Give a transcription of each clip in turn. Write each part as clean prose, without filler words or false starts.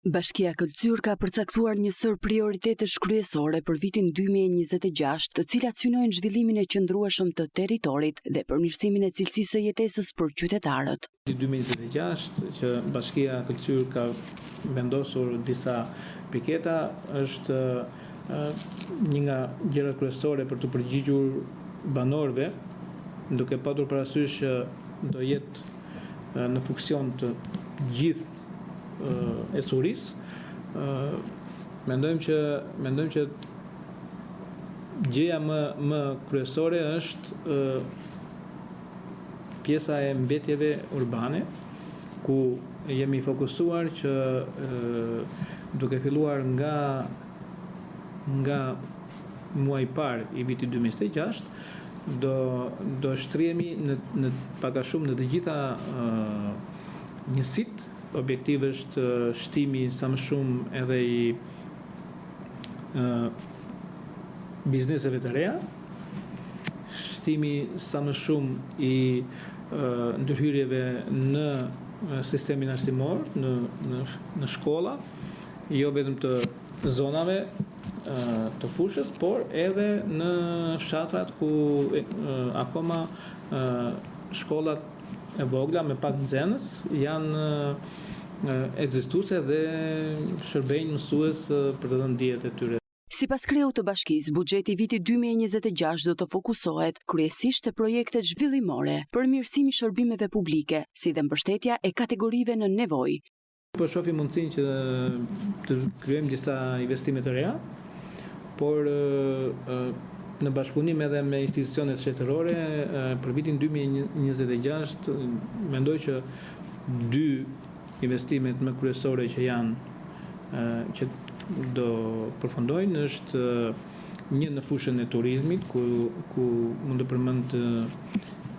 Bashkia Këlcyrë ka përcaktuar një sërë prioritetesh kryesore për vitin 2026, të cilat synojnë zhvillimin e qëndrueshëm të territorit dhe përmirësimin e cilësisë së jetesës për qytetarët. Viti 2026, që Bashkia Këlcyrë ka vendosur disa piketa, është një nga gjërat kryesore për t'u përgjigjur banorëve, duke patur parasysh që do jetë në funksion të gjithë ecurisë, mendojmë që mendojmë që gjëja më më kryesore është pjesa e mbetjeve urbane, ku jemi fokusuar që duke filluar nga nga muaji i parë i vitit 2026 do do shtrihemi në në pak a shumë në të gjitha njësitë. Objektiv është shtimi sa më shumë edhe i bizneseve të reja, shtimi sa më shumë i ndërhyrjeve në sistemin arsimor, në në në shkolla, jo vetëm të zonave të fushës, por edhe në fshatrat ku akoma shkollat e vogla me pak nxënës janë ekzistuese dhe shërbejnë mësues për të dhënë dijet e tyre. Sipas kreut të bashkisë, buxheti i vitit 2026 do të fokusohet kryesisht te projektet zhvillimore, përmirësimi i shërbimeve publike, si dhe mbështetja e kategorive në nevojë. Po shohim mundësinë që të krijojmë disa investime të reja, por në bashkëpunim edhe me institucionet shtetërore për vitin 2026 mendoj që dy investimet më kryesore që janë që do përfundojnë është një në fushën e turizmit ku ku mund të përmend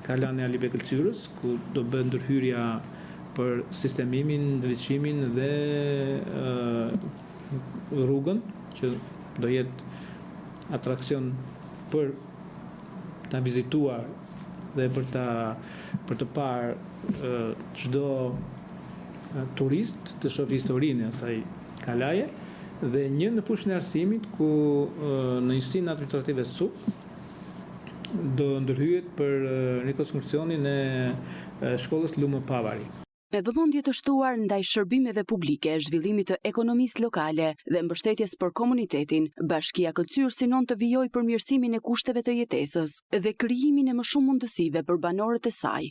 Kalanë e Ali Bej Këlcyrës, ku do bëhet ndërhyrja për sistemimin, ndriçimin dhe rrugën që do jetë atraksion për ta vizituar dhe për ta për të parë çdo turist të shohë historinë e asaj kalaje dhe një në fushën e arsimit ku në njësinë administrative Suk do ndërhyhet për rikonstruksionin e shkollës Lumo Pavari. Me vëmendje të shtuar ndaj shërbimeve publike, zhvillimit të ekonomisë lokale dhe mbështetjes për komunitetin, Bashkia Këlcyrë synon të vijojë përmirësimin e kushteve të jetesës dhe krijimin e më shumë mundësive për banorët e saj.